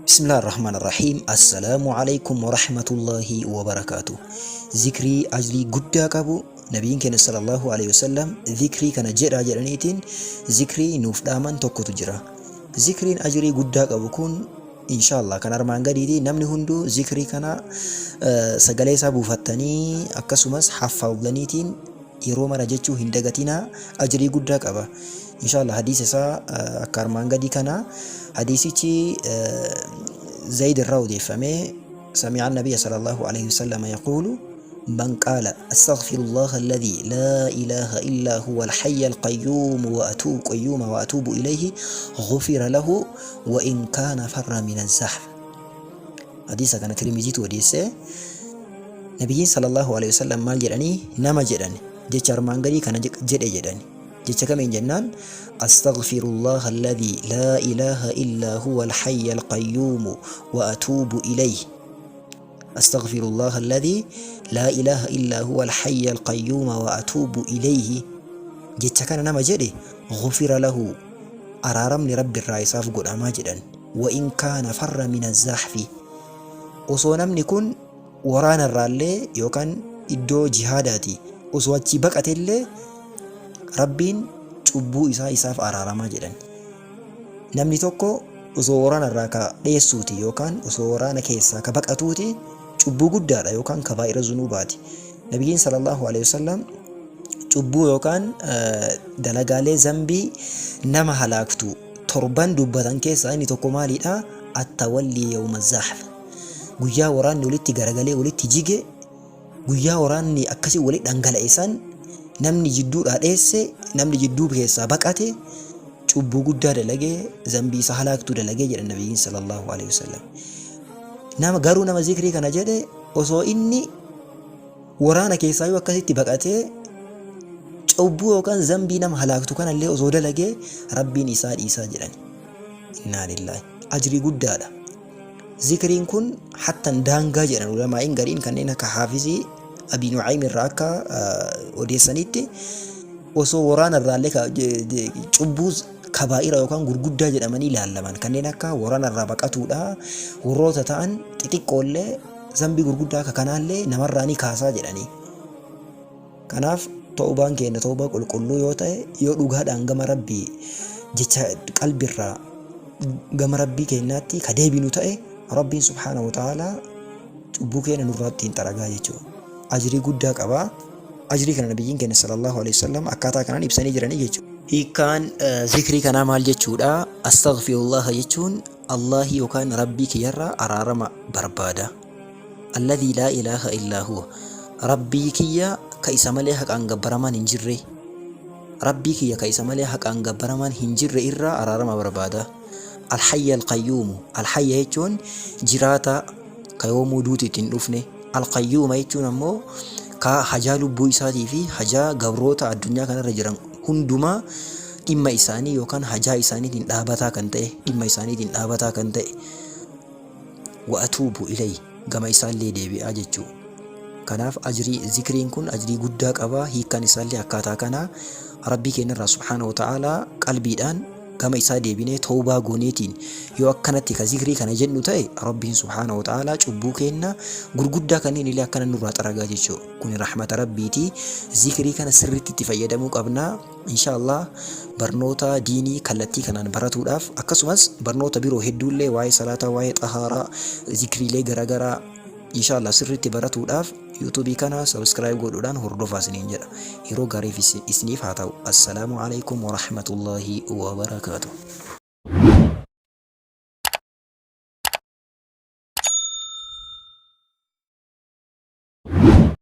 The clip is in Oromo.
Bismillah ar-Rahmaan ar-Rahiim. Assalaamu alaikum wa rahmatullahi wa barakaatu. Zikrii ajrii guddaa qabu Nabiin keenya sallallahu alaihi wasallam zikrii kana jedhaa jedhaniitiin zikrii nuuf dhaaman tokkotu jira. Zikriin ajrii guddaa qabu kun inshallah kan armaan gadiiti. Namni hunduu zikrii kana sagalee isaa buufattanii akkasumas haffawdaniitiin yeroo mara jechuu hin dagatinaa, ajrii guddaa qaba. Inshallah hadiisa isaa akka armaan gadii kana. Hadiisichi Zayd irraa odeeffame: سمع النبي صلى الله عليه وسلم يقول: من قال أستغفر الله الذي لا إله إلا هو الحي القيوم وأتوب قيوم وأتوب إليه، غفر له وإن كان فر من الزحف. حديث كان ترمذي odeesse. Nabiyyiin sallallahu alaihi wasallam maal jedhanii? Nama jedhan jecha armaan gadii kana jedhe jedhani. Jecha kamiin jennaan, أستغفر الله الذي لا إله إلا هو الحي القيوم وأتوب إليه، أستغفر الله الذي لا إله إلا هو الحي القيوم وأتوب إليه. Jecha kana nama jedhe غفر له, araaramni Rabbi irraa isaaf godhamaa jedhan. وإن كان فر من الزحف, osoo namni kun waraana irraallee yookaan iddoo jihaadaati osoo achi baqatellee Rabbiin cubbuu isaa isaaf araaramaa jedhan. Namni tokko osoo waraana irraa ka dheessuuti yookaan osoo waraana keessaa ka baqatuuti, cubbuu guddaadha yookaan kabaa'ira zunuubaati. Nabiyyiin sallallahu alaihi wasallam cubbuu yookaan dalagaalee zambii nama halaaktu torban dubbatan keessaa inni tokko maalidha? التولي يوم الزحف. Guyyaa waraanni walitti garagalee walitti jige, guyyaa waraanni akkasii walitti dhangala'e san namni jidduudhaa dheesse, namni jidduu keessaa baqate, cubbuu guddaa dalagee, zambii isa halaaktuu dalagee jedha Nabiyyiin sallallahu alaihi wasallam. Nama garuu nama zikrii kana jedhe, osoo inni waraana keessaa yoo akkasitti baqatee cubbuu yookaan zambii nama halaaktu kanallee osoo dalagee, Rabbiin isaa dhiisaa jedhan. Innaa lillaahi. Ajrii guddaadha. Zikriin kun hattan daangaa jedhan ulamaa'iin gariin kanneen akka Haafizii Abii Nu'aym irraa akka odeessanitti, osoo waraana irraallee cubbuu kabaa'ira yookaan gurguddaa jedhamanii ilaallaman kanneen akka waraana irraa baqatuudha warroota ta'an xixiqqoollee, zambii gurguddaa akka kanaallee namarraa ni kaasaa jedhanii. Kanaaf to'ubaan keenya to'ubaa qulqulluu yoo ta'e, yoo dhugaadhaan gama Rabbii jecha qalbirraa gama Rabbii keenyaatti ka deebinu ta'e, Rabbiin subhaana wa ta'aalaa cubbuu keenya nurraa ittiin xaragaa jechuudha. Ajrii guddaa qabaa. Ajrii kana Nabiyyiin keenya sallallahu alaihi wasallam akkaataa kanaan ibsanii jiranii jechuudha. Hiikkaan zikrii kanaa maal jechuudha? Astaghfirullaha jechuun Allahi yookaan Rabbii kiyyarraa araarama barbaada. الذي لا إله إلا هو, Rabbii kiyya ka isa malee haqaan gabbaramaan hin jirre. Rabbii kiyya ka isa malee haqaan gabbaramaan hin jirre irraa araarama barbaada. الحي القيوم. الحي jechuun jiraata ka yoomuu duuti ittiin dhufne. القيوم jechuun ammoo ka hajaa lubbuu isaatii fi hajaa gabroota addunyaa kanarra jiran hundumaa dhimma isaanii yookaan hajaa isaaniitiin dhaabataa kan ta'e, dhimma isaaniitiin dhaabataa kan ta'e. وأتوب إليه, gama isaallee deebi'aa jechuu. Kanaaf ajrii zikriin kun ajrii guddaa qaba. Hiikkaan isaallee akkaataa kanaa. Rabbii keenyarraa subhaana wa ta'aalaa qalbiidhaan gama isaa deebinee tawbaa gooneetiin yoo akkanatti ka zikrii kana jennu ta'e, Rabbiin subhaana wa ta'aalaa cubbuu keenya gurguddaa kanneen illee akkana nurraa xaragaa jechuudha. Kun rahmata Rabbiiti. Zikrii kana sirriitti itti fayyadamuu qabna. Insha Allah barnoota diinii kallattii kanaan baratuudhaaf, akkasumas barnoota biroo hedduullee waa'ee salaataa, waa'ee xahaaraa, zikriilee garaagaraa insha Allah sirriitti baratuudhaaf yuutuubii kana subscribe godhuudhaan hordofaa isiniin jedha. Yeroo gaariif isiniif haa ta'u. Assalaamu alaikum warahmatullaahi wabarakaatuh.